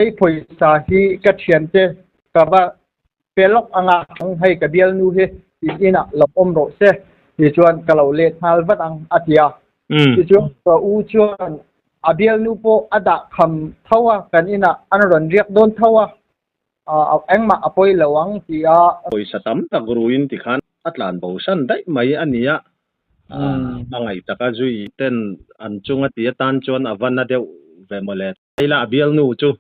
Hei pawisa hi ka thiante ka va pe lawk anga hei ka bialnu hi in inah lo awm rawh se tichuan ka lo let nghal vat ang a ti a. Tichuan ka u chuan a bialnu pawh a dah kham tho a, kan inah an rawn riak dawn tho a, engmah a pawi lo ang ti a. Pawisa tam tak ruin tikhan a tlan bosan daih mai a ni a, a ngaih taka zui ten an chunga ti atan chuan a va na deuh ve mawle. Heila a bialnu chu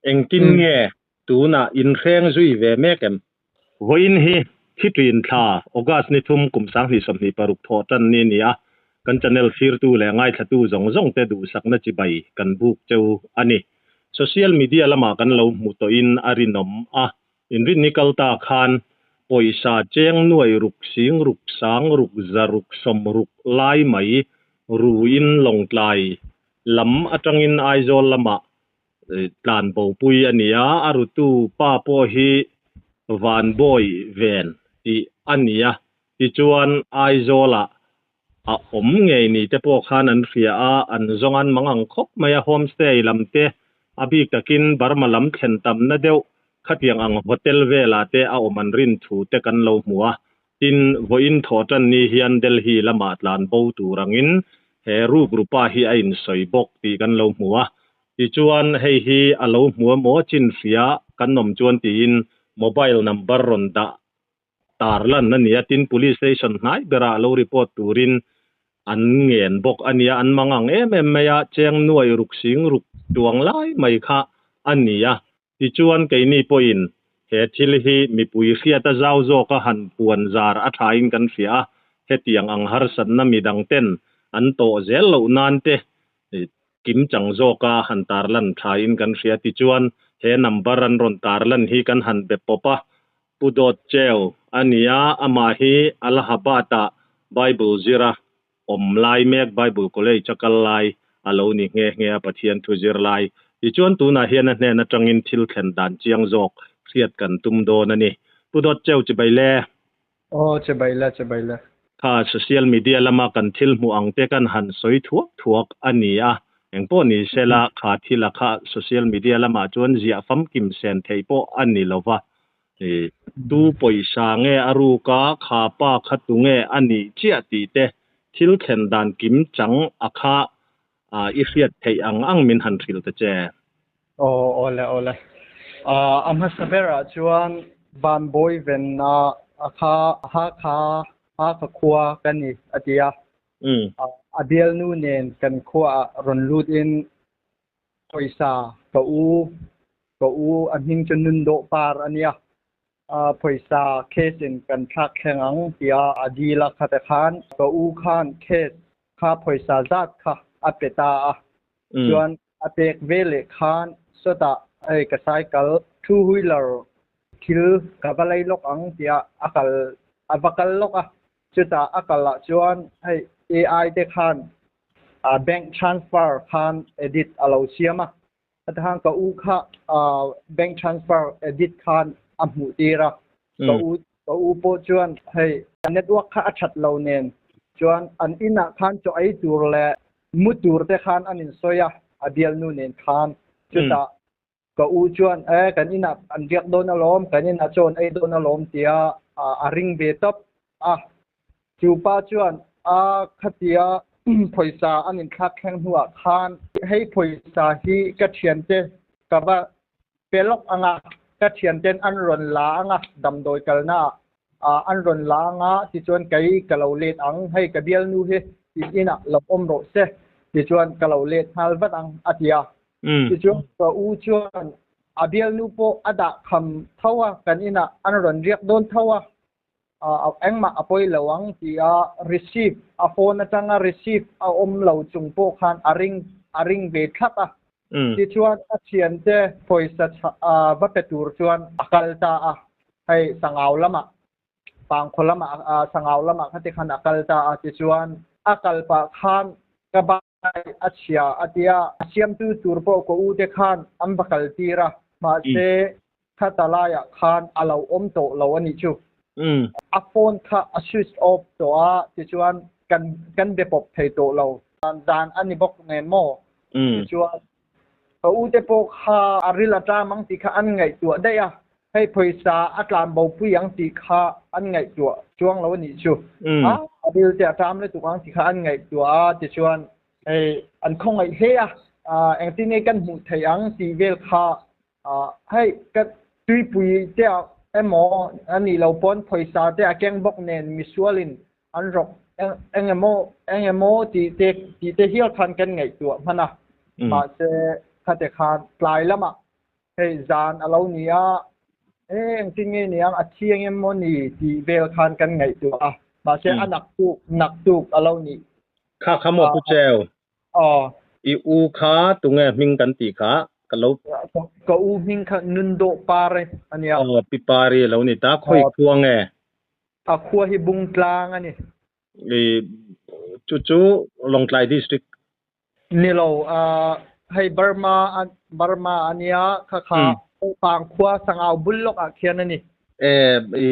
engtin nge tunah inhreng zui ve mek em? Vawiin hi Thitrin thla, August ni thum kum 2026 thawh tan ni a ni a, kan channel thlirtu leh ngaithlatu zawng zawng te duhsakna chibai kan buk cheu a ni. Social media lamah kan lo hmu tawhin a rinawm a, inrinni kal ta khan pawisa cheng nuai ruk sing ruk sang ruk za ruk sawm ruk lai mai ruin Lawngtlai lam atangin Aizawl lamah tlan bopui a ni a, a rutu pa pawh hi Vanbawi ven tih a ni a, tichuan Aizawlah a awm ngei ni te pawh khan an hria a, an zawng an mang ang khawp mai a, homestay lam te a bik takin Burma lam thlen tamna deuh khatiang ang hotel velah te a awm an rin thu te kan lo hmu a, Tin, vawiin thawh tan ni hian Delhi lamah tlan bo tur angin he rukru pa hi a insawi bawk tih kan lo hmu a. Tichuan, hei hi a lo hmu emaw chin hria kan awm chuan tiin mobile number rawn dah tar lan a ni a. Tin, Police Station hnai berah lo report turin an ngen bawk a nia. An mang ang em em mai a, cheng nuai ruk sing ruk tuang lai mai kha a ni a. Tichuan keini pawhin he thil hi mipui hriata zau zawka han puan zar a thain kan hria a, hetiang ang harsatna midang ten an tawh zel loh nan te kim chang zawka han tarlan thain kan hria. Tichuan he number an rawn tarlan hi kan han be pawp a, Pu Dawt Cheu a nia, amah hi Allahabad-ah Bible zira awm lai mek Bible College a kal lai a lo ni nghe nghe a Pathian thu zir lai. Tichuan tunah hian a hnen atangin thil thlen dan chiang zawk hriat kan tum dawn a ni. Pu Dawt Cheu chibai le. Aw chibai le chibai le. Kha social media lama kan thil hmuh ang te kan han sawi thuak thuak a ni a, engpawh ni sela kha thil a kha social media lamah chuan ziah famkim sen theih pawh a ni lova, Tu pawisa nge a ruk a, kha pa kha tu nge a nih chiah tih te thil thlen dan kim chang a kha i hriat theih ang ang min han hrilh ta che. Aw awle awle. A hmasa berah chuan Vanbawi venna a kha ha kha ha ka khua ka ni a ti a. A bialnu nen kan khuaah rawn lut in Pawisa ka u, ka u a hming chu Nundawh Par a nia. Pawisa case in kan thlak thleng ang tia a dil a khate khan ka u khan case kha pawisa zat kha a pe ta a. Chuan a pek ve leh khan sawtah hei ka cycle two wheeler thil ka va lei lawk ang tia a kal a va kal lawk a. Chutah a kal ah chuan hei AI te khan bank transfer khan edit a lo siam a, heta khan ka u kha bank transfer edit khan a hmuh tir a, ka u ka u pawh chuan hei network kha a that lo nen chuan an inah khan chaw ei tur leh mu tur te khan an insawi a, a bialnu nen khan chutah Ka u chuan, E, kan inah an riak dawn alawm, kan inah chaw an ei dawn alawm tia a ring ve tawp a. Chu pa chuan a khatia pawisa an inthlak thleng hnuah khan, Hei pawisa hi ka thiante ka va pe lawk ang a, ka thianten an rawn la ang a, damdawi kalnaah an rawn la ang a, tichuan kei ka lo let ang, hei ka bialnu hi in inah lo awm rawh se, tichuan ka lo let nghal vat ang a ti a. Tichuan ka u chuan a bialnu pawh a dah kham tho a, kan inah an rawn riak dawn tho a, engmah a pawi lo ang tia receive a phone atanga receive a awm lo chung pawh khan a ring a ring ve thlap a. Tichuan a thiante pawisa va pe tur chuan a kal ta a, hei Sangau lamah Pangkhaw lamah Sangau lamah kha ti khan a kal ta a, tichuan a kal pah khan ka a chhia a tia, a siamtu tur pawh ka u te khan an va kal tir a, mahse khata laiah khan a lo awm tawh lo a nih chu. A phone kha a switch off tawh a, tichuan kan kan be pawp thei tawh lo. Dan a ni bawk nen maw? Tichuan. Ka u te pawh kha a ril a ṭam ang tih kha an ngaihtuah daih a, hei pawisa a tlan bo pui ang tih kha an ngaihtuah chuang lo a nih chu. A ril te a ṭam lutuk ang tih kha an ngaihtuah a, tichuan hei an khawngaih hle a, engtin nge kan hmuh theih ang tih vel kha hei ka tuipui te ah emaw a nih loh pawn pawisa te a keng bawk nen misualin an rawk eng emaw eng emaw tih te tih te hial khan kan ngaihtuah hman a. Mahse khate khan tlai lamah hei zan a lo ni a, e engtin nge niang a thi eng emaw ni tih vel khan kan ngaihtuah a. Mahse a naktuk naktuk a lo nih. Kha kha maw Pu Cheu? Aw. I u kha tunge hming kan tih kha ka lo. Ka u hming kha Nundawh Pari a nia. Aw Pi Pari a lo ni ta. Khawi khua nge? A khua hi Bungtlang a ni. I chu chu Lawngtlai District. Ni lo, hei Burma Burma a nia, kha kha Pang khua Sangau bul lawk ah khian a ni. E i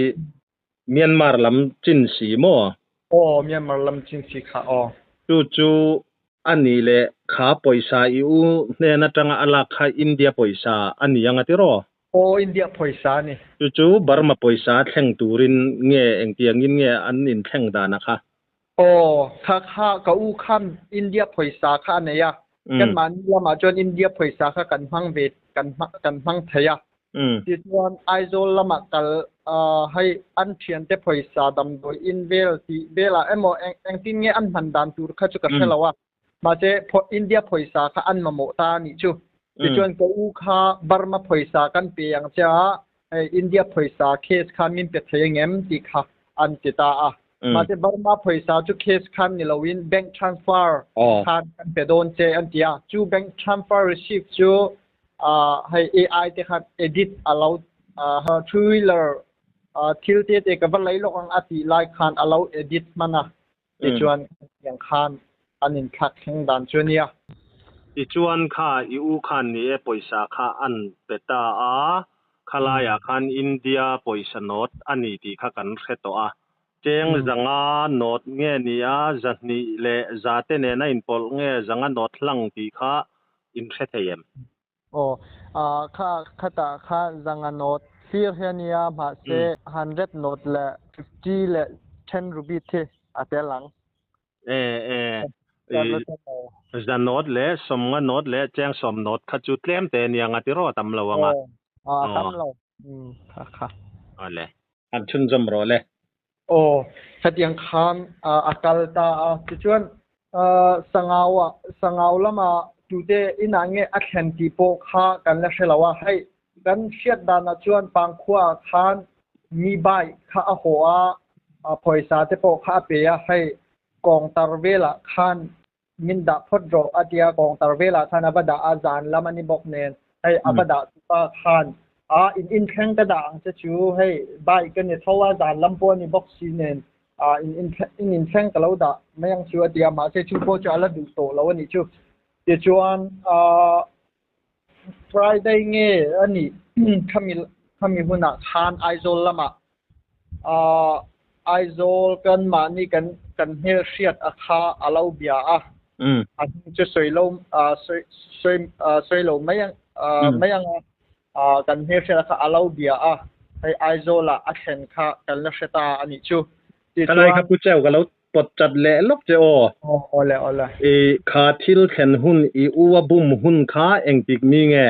Myanmar lam chin si maw? Aw, Myanmar lam chin si kha aw. Chu chu a ni le kha pawisa i u hnen atanga a lak kha India pawisa a ni ang a ti raw? Aw India pawisa a ni. Chu chu Burma pawisa thleng turin nge engtiangin nge an inthleng dan a kha? Aw, kha kha ka u khan India pawisa kha a nei a, kan mahni lamah chuan India pawisa kha kan hmang ve kan kan hmang thei a. Tichuan Aizawl lamah kal hei an thiante pawisa damdawi in vel tih velah emaw engtin nge an hman dan tur kha chu ka hre lo a. Mahse India pawisa kha an mamawh ta a nih chu. Tichuan ka u kha Burma pawisa kan pe ang che a, hei India pawisa case khan min pe thei angem tih kha an ti ta a. Mahse Burma pawisa chu case khan ni loin bank transfer khan kan pe dawn che an ti a. Chu bank transfer receipt chu hei AI te khan edit a lo two wheeler thil te te ka va lei lawk ang a tih lai khan a lo edit hman a. Tichuan hetiang khan an inthlak thleng dan chu a nia. Tichuan kha i u khan ni e pawisa kha an pe ta a, khalaiah khan India pawisa note a ni tih kha kan hre tawh a. Cheng zanga note nge ni a, zahnih leh zate nena inpawlh nge zanga note hlang tih kha in hre thei em? Aw, kha khatah kha zanga note hlir hi a nia, mahse hundred note leh 50 leh 10 rupee thi a tel ang. E, e, za note leh sawmnga note leh cheng sawm note kha chu tlem te a nia nga tiraw a tam lo ang a? Aw, a tam lo. Kha kha. Awle, han chhunzawm rawh le. Aw, hetiang khan a kal ta a. Tichuan, Sangau-ah, Sangau lama tute inah nge a thlen tih pawh kha kan la hre lo a. Hei, kan hriat danah chuan Pangkhua-ah khan mi bike kha a haw a, pawisa te pawh kha a pe a. Hei, kawngtar velah khan min dah phawt rawh a tia, kawngtar velah khan a va dah a, zan lam a ni bawk nen hei a va dah tupa khan a in inthleng ka dah ang che chu hei bike ka ni tho a, zan lam pawh a ni bawk si nen a in in inthleng ka lo dah mai ang chu a tia, mahse chu pawh chu a la duh tawh lo a nih chu. Tichuan ah Friday nge a nih khami khami hunah khan Aizawl lamah ah Aizawl kan mahni kan kan hmelhriat a kha a lo bia a, a hming chu sawi lo ah sawi sawi ah sawi lo mai ang ah mai ang a ah kan hmelhriat a kha a lo bia a, hei Aizawl ah a thlen kha kan la hre ta a nih chu. Tichuan. Ka lai kha Pu Cheu ka lo pawt chat leh lawk che aw. Aw awle awle. I kha thil thlen hun i u a bum hun kha engtik mi nge?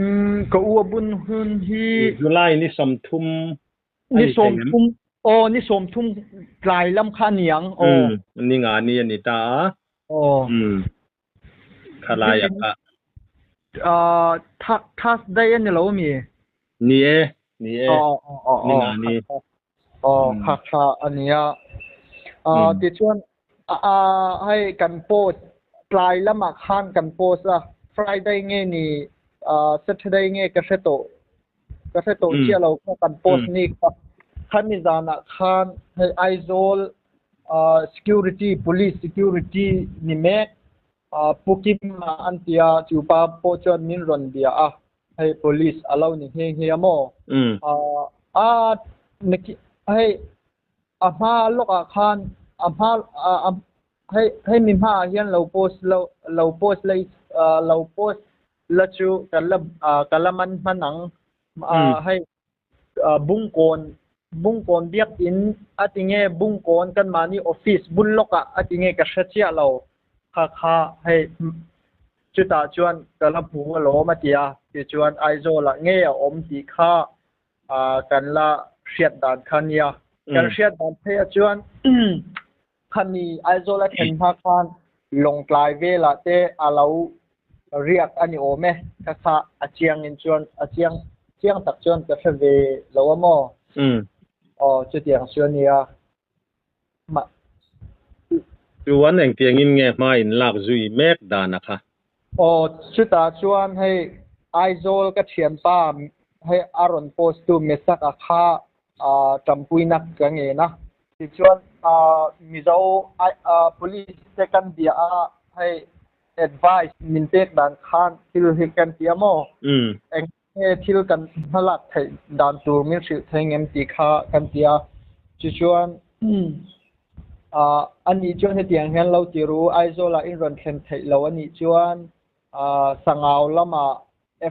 Umm ka u a bun hun hi. July ni 30 a ni thei em? Aw ni 30 tlai lam kha a ni ang aw. Umm ni nga ni a ni ta a. Aw. Umm khalai a kha. Ah Thursday a ni lo ami? Ni e, ni e. Ni nga ni. Aw kha kha a nia. Ah tichuan hei kan post tlai lamah khan kan post a, Friday nge ni Saturday nge ka hre tawh ka hre tawh chiah lo kha kan post ni kha. Khami zanah khan hei Aizawl security police security ni mek Pu Kima an tia chu pa pawh chuan min rawn bia a. Hei police a lo ni nghe nghe a maw? A hei a hma lawkah khan a hma hei hei mi hmaah hian lo post lo lo post lei lo post la chu kan la ka la man hman ang hei Bungkawn Bungkawn biakinn a ti nge Bungkawn kan mahni office bul lawkah a ti nge ka hre chiah lo kha kha hei chutah chuan ka la hmu alawm a ti a tichuan Aizawlah nge a awm tih kha kan la hriat dan kha nia. Kan hriat dan phei ah chuan khami Aizawl a thlen hma khan Lawngtlai velah te a lo riak a ni awm e. Kha kha a chiang in chuan a chiang chiang tak chuan ka hre ve lo a maw? Aw chutiang chu a nia. Mah. Chuan engtiang in nge hma in lak zui mek dan a kha? Aw chutah chuan hei Aizawl ka thianpa hei a rawn post tu Mesak a kha tanpuina ka ngen a. Tichuan Mizo police te kan bia a hei advice min pek dan khan thil hi kan ti a maw? Eng nge thil kan hmalak theih dan tur min hrilh thei ngem tih kha kan ti a. Tichuan ani chuan hetiang hian lo ti ru, Aizawlah in rawn thlen theih lo anih chuan Sangau lamah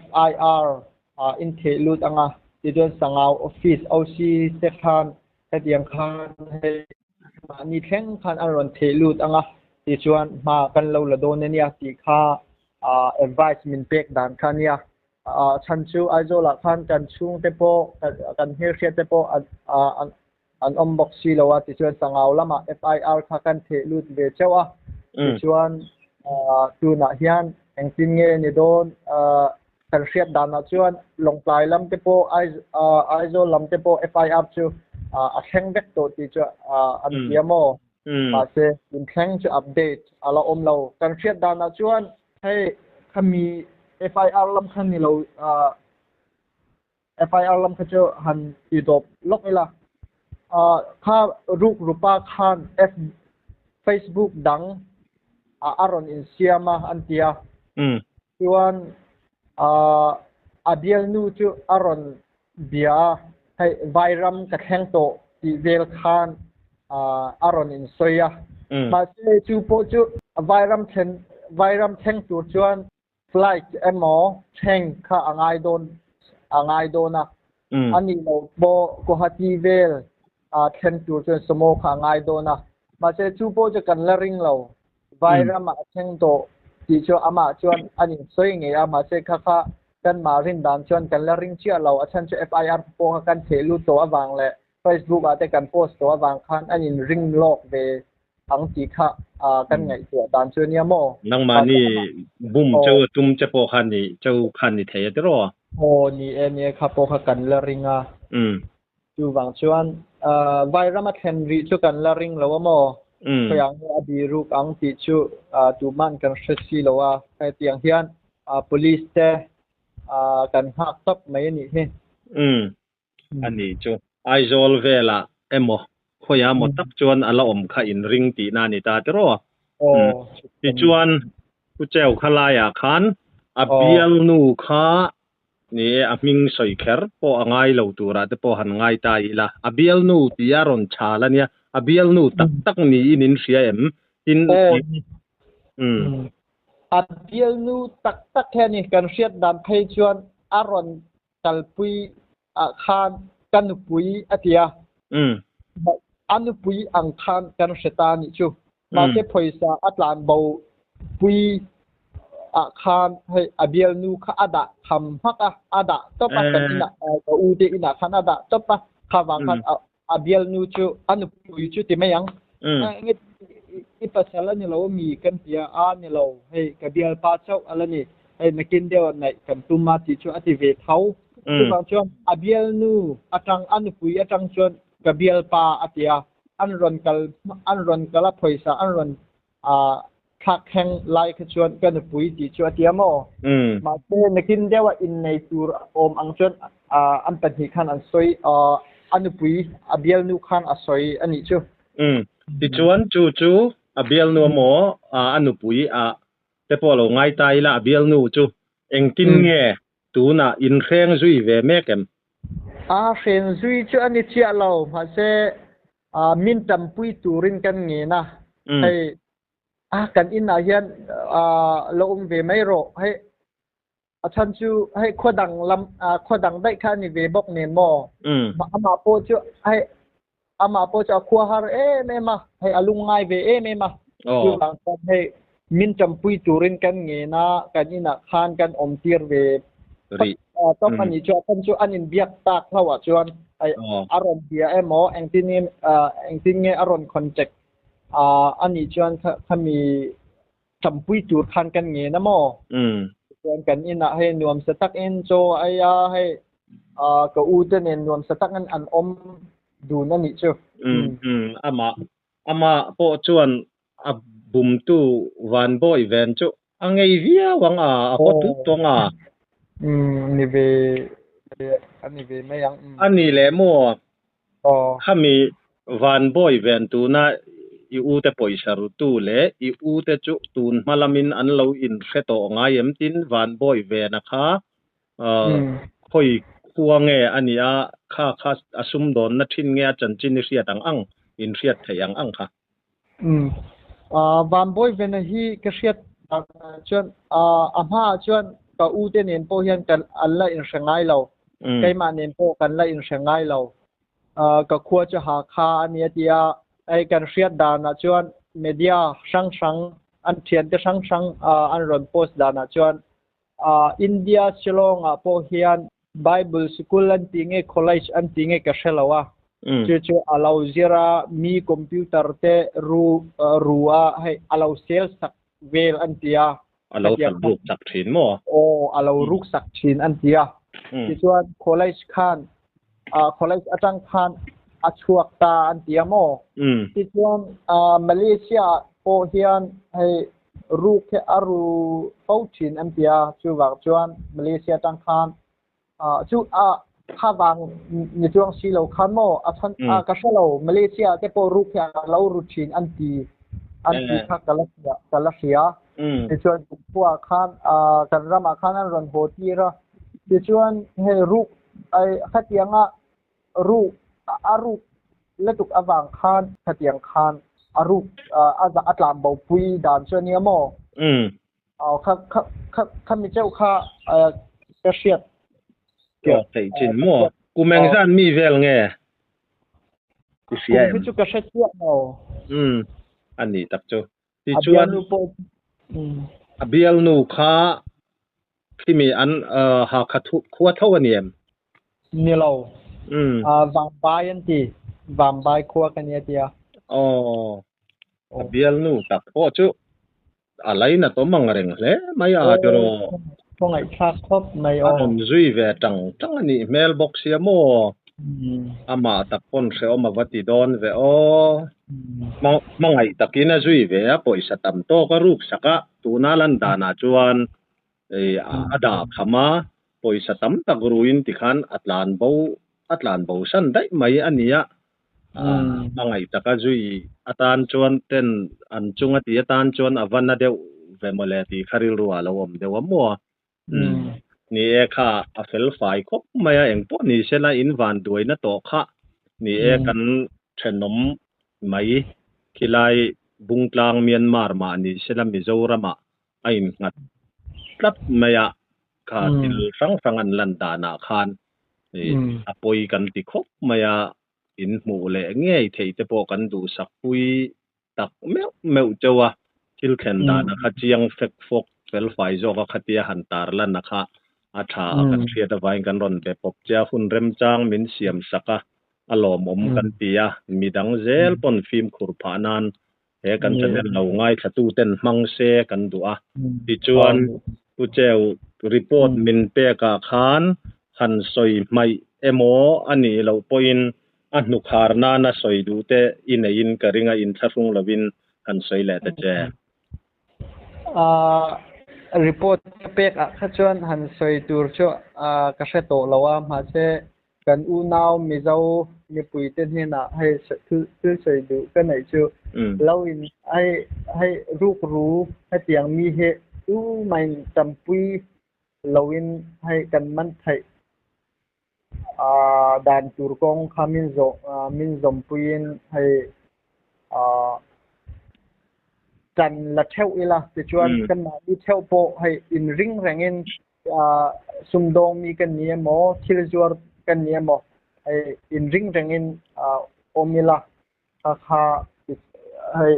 FIR in theh lut ang a. Tichuan Sangau office OC te khan hetiang khan hei mahni thleng khan an rawn theh lut ang a. Tichuan hma kan lo la dawn ania tih kha advice min pek dan kha ania. Chhan chu Aizawlah khan kan chhungte pawh kan hmelhriat te pawh an awm bawk si lo a, tichuan Sangau lamah FIR kha kan theh lut ve chauh a. Tichuan tunah hian engtin nge ni dawn kan hriat danah chuan Lawngtlai lam te pawh Aizawl lam te pawh FIR chu a thleng vek tawh tih chu an tia maw? Mahse inthleng chu update a la awm lo. Kan hriat danah chuan hei khami FIR lam kha ni lo FIR lam kha chu han ti dawp lawk ila. Kha ruk rupa khan Facebook dang a rawn insiam a an ti a. Chuan a bialnu chu a rawn bia a, hei Vairam ka thleng tawh tih vel khan a rawn insawi a. Mahse chu pawh chu Vairam thlen Vairam thleng tur chuan flight emaw thleng kha a ngai dawn a ngai dawn a. A nih loh pawh Guwahati vel thlen tur chuan sumo kha a ngai dawn a. Mahse chu pawh chu kan la ring lo. Vairam ah a thleng tawh tih chu amah chuan an insawi ngei a, mahse kha kha kanmah rin dan chuan kan la ring chiah lo. A chhan chu FIR pawh kha kan theh lut tawh avang leh Facebook ah te kan post tawh avang khan an inring lawk ve ang tih kha kan ngaihtuah dan chu ania maw? Nangmahni bum cheu a tum che pawh kha ni cheu khan ni thei a tiraw? Aw ni e, ni e kha pawh kha kan la ring a. Chuvang chuan Vairama thlen rih chu kan la ring lo a maw? Khawiah nge a biruk ang tih chu tuman kan hre si lo a. Hetiang hian police te kan nghak tawp mai a nih hi. A ni chu. Aizawl velah emaw khawiah maw tak chuan a la awm kha in ring tihna a ni ta tiraw? Tichuan Pu Cheu kha laiah khan a bialnu kha Ni e, a hming sawi kher pawh a ngai lo turah te pawh han ngai ta ila. A bialnu tih a rawn chhal a nia, a bialnu tak tak niin in hria em? Tin, umm. A bialnu tak tak hi a ni, kan hriat dan phei chuan a rawn kalpui ah khan ka nupui a ti a, a nupui ang khan kan hre ta a nih chu. Mahse pawisa a tlan bo pui ah khan hei a bialnu kha a dah tham hmak a, a dah tawp a, kan inah ka u te inah khan a dah tawp a, kha vang khan a bialnu chu a nupui chu ti mai ang. Nge i pasal a ni lo ami kan ti a, a ni lo, hei ka bialpa chauh a la ni, hei nakin deuh ah naih kan tum a tih chu a ti ve tho. Chuvang chuan a bialnu atang a nupui atang chuan ka bialpa a ti a, an rawn kal an rawn kal a pawisa an rawn thlak thleng lai kha chuan ka nupui tih chu a ti a maw? Mahse nakin deuha innei tur awm ang chuan an pahnih khan an sawi a nupui a bialnu khan a sawi a nih chu. Tichuan chu chu a bialnu emaw a nupui a te pawh lo ngai ta ila a bialnu chu engtin nge Tunah inhreng zui ve mek em? A hren zui chu a ni chiah lo, mahse min tampui turin kan ngen a, hei a kan inah hian lo awm ve mai rawh, hei. A chhan chu hei khua dang lam khua dang daih kha a ni ve bawk nen maw? Amah pawh chu hei amah pawh chu a khua har em em a, hei a lungngai ve em em a. Chuvang chuan hei min ṭampui turin kan ngen a, kan inah khan kan awm tir ve rih tawp a nih chu. A chhan chu an inbiak tak hlauhah chuan hei a rawn bia emaw engtin nge engtin nge a rawn contact a nih chuan khami ṭampui tur khan kan ngen a maw? Tichuan kan inah hei nuamsa takin chaw a ei a, hei ka u te nen nuamsa takin an awm dun a nih chu. Amah amah pawh chuan a bumtu Vanbawi ven chu a ngei viau ang a, a haw tut tawng a. Ni ve a ni ve mai ang. A ni leh maw? Khami Vanbawi ven tuna i u te pawisa rutu leh i u te chu tun hma lamin an lo inhre tawh ngai em tin Vanbawi vena kha khawi khua nge a nih a, kha kha a sumdawnna thin nge a chanchin i hriat ang ang, inhriat theih ang ang kha. Vanbawi vena hi ka hriat chuan a hmaah chuan ka u te nen pawh hian kan an la inhre ngai lo. Keimah nen pawh kan la inhre ngai lo. Ka khua chu Hakha a ni a ti a, hei kan hriat danah chuan media hrang hrang an thiante hrang hrang an rawn post danah chuan India Shillong ah pawh hian Bible sikul an tih nge college an tih nge ka hre lo a, chu chu a lo zir a, mi computer te ru ru a hei a lo sel sak vel an ti a. A lo sak ruk sak thin maw? Aw, a lo ruk sak thin an ti a. Tichuan college khan college atang khan a chhuak ta an ti a maw? Tichuan Malaysia ah pawh hian hei Ruk hi a ru fo thin an ti a, chuvang chuan Malaysia atang khan chu a kha vang ni chuang si lo khan maw a chhan a ka hre lo Malaysia te pawh ruk hi a lo ru thin an ti an ti kha ka la hria ka la hria. Tichuan khuaah khan kan ramah khan an rawn haw tir a, tichuan hei ruk ai khatianga Ruk a ruk lutuk avang khan khatiang khan a ruk a tlan bo pui dan chu a nia maw? Aw kha kha kha khami chauh kha ka hriat. Aw theih chin maw? Kum engzat mi vel nge i hria em? Kum hi chu ka hre chiah lo. Umm a nih tak chu. Tichuan a bialnu kha Khimi an Hakha khua tho a ni em? Ni lo. Vangbai an ti. Vangbai khua ka nia tia. Aw. A bialnu tak pawh chu a lainat awm ang reng hle mai a tiraw. Aw ngaihthlak khawp mai aw. A rawn zui ve tang tang a nih hmel bawk sia maw. Amah tak pawn hrehawm a va ti dawn ve aw. Hmangaih takin a zui ve a, pawisa tam tawk a ruk sak a, tuna lan danah chuan a dah kham a, pawisa tam tak ruin tikhan a tlan bo a tlan bo san daih mai a ni a, hmangaih taka zui atan chuan ten an chunga ti atan chuan a va na deuh ve mawle tih kha rilru ah a lo awm deuh a maw. Ni e kha a fel fai khawp mai a, engpawh ni sela in van duaina tawh kha ni e kan thenawm mai khilai Bungtlang Myanmar mah ni sela Mizoramah a innghat tlat mai a, kha thil hrang hrang an lan danah khan a pawi kan ti khawp mai a, in hmuh leh ngei theih te pawh kan duhsak pui tak meuh meuh chauh a, thil thlen dan a kha chiang fek fawk fel fai zawk a khatia han tar lan a kha a tha a kan hriat avangin kan rawn be pawp che a, hun remchang min siam sak a, a lawmawm kan ti a, midang zel pawn fimkhur phah nan he kan channel lo ngaithlatu ten hmang se kan duh a, tichuan Pu Cheu report min pek ah khan han sawi hmaih emaw a nih loh pawhin a hnukhar nana sawi duh te i neiin ka ring a, inthlahrung lovin han sawi leh ta che. Report ka pek ah kha chuan han sawi tur chu ka hre tawh lo a, mahse Kan unau Mizo mipuite hnenah hei thil sawi duh ka neih chu lo in hei hei rukru hetiang mi hi tumah tampui loin hei kan man theih dan tur kawng kha min zawh min zawmpuiin hei tan la theuh ila tichuan kan mahni theuh pawh hei inring rengin. Sumdawng mi kan ni emaw, thil zuar kan ni emaw, hei inring rengin awm ila, kha kha hei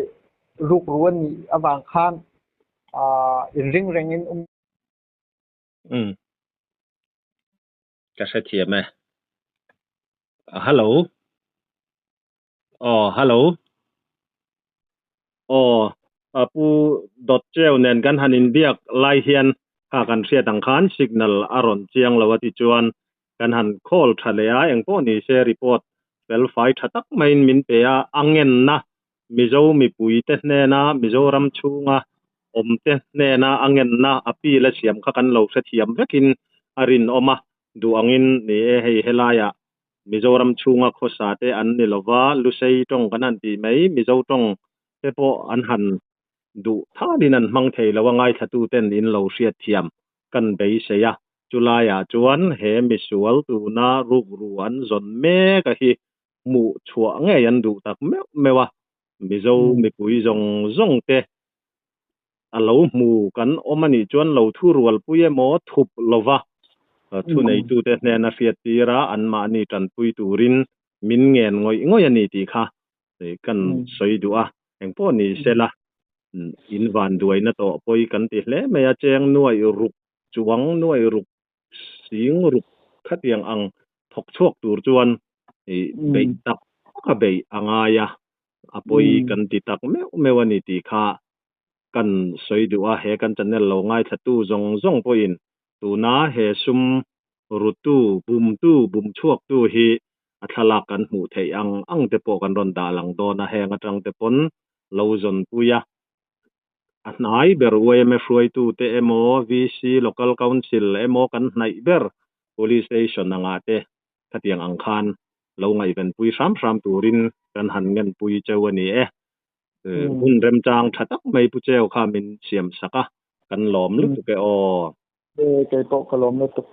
rukru a nih avang khan inring rengin awm. Umm. Ka hrethiam e. Hello. Aw hello. Aw a pu dawt cheu nen kan han inbiak lai hian kha kan hriat ang khan signal a rawn chiang lo a ti chuan kan han call tha leh a engpawh ni se report fel fai tha tak maiin min pe a, a ngenna Mizo mipuite hnena Mizoram chhunga awmte hnena a ngenna appeal a siam kha kan lo hrethiam vekin a rinawm a, duh angin ni e hei helaiah Mizoram chhunga khawsa te an ni lova, Lusei tawng kan han tih mai, Mizo tawng te pawh an han duh thalin an hmang thei lo a, ngaithlatuten in lo hriatthiam kan beisei a. Chulaiah chuan he misual tuna rukru an zawn mek a hi hmuh chhuah ngei an duh tak meuh meuh a, Mizo mipui zawng zawng te a lo hmu kan awm a nih chuan lo thu rualpui emaw thup lova thuneitute hnena hriattir a anmahni tanpui turin min ngen ngawih ngawih a ni tih kha kan sawi duh a, engpawh ni sela in van duaina tawh pawi kan ti hle mai a, cheng nuaih ruk chuang nuaih ruk sing ruk khatiang ang thawk chhuak tur chuan beih tak tak a beih a ngai a, a pawi kan ti tak meuh meuh a ni tih kha kan sawi duh a, he kan channel lo ngaithlatu zawng zawng pawhin tuna he sum rutu, bumtu, bum chhuaktu hi a thlalak kan hmuh theih ang ang te pawh kan rawn dah lang dawn a, heng atang te pawn lo zawnpui a. A hnai ber yma hruaitute emaw, VC, Local Council, emaw kan hnaih ber Police Station angah te khatiang ang khan lo ngaihvenpui hram hram turin kan han ngenpui cheu a ni e. Hun remchang tha tak mai Pu Cheu kha min siam sak a, kan lawm lutuk e aw. Kei pawh ka lawm lutuk.